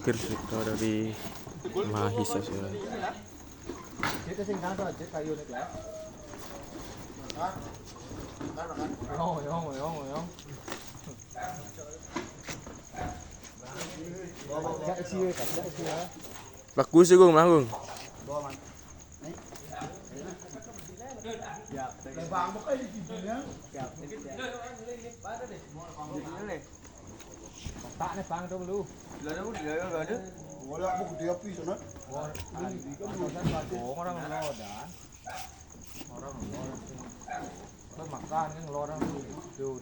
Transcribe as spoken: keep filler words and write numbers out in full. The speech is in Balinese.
Gercep dari mahasiswa. Kita sing kantor aja kayu nih lah. Yo, yo, yo, yo. Gak isi, gak isi ya. Bagus sih, Gung, Gung. Bang, bukan di sini ya. Tak nih, Bang, dong lu. Lah, aku di dalam gak ada. Wala aku gede api sana. Orang lo dan. Orang lo. Lo makan kan lo orang tuh.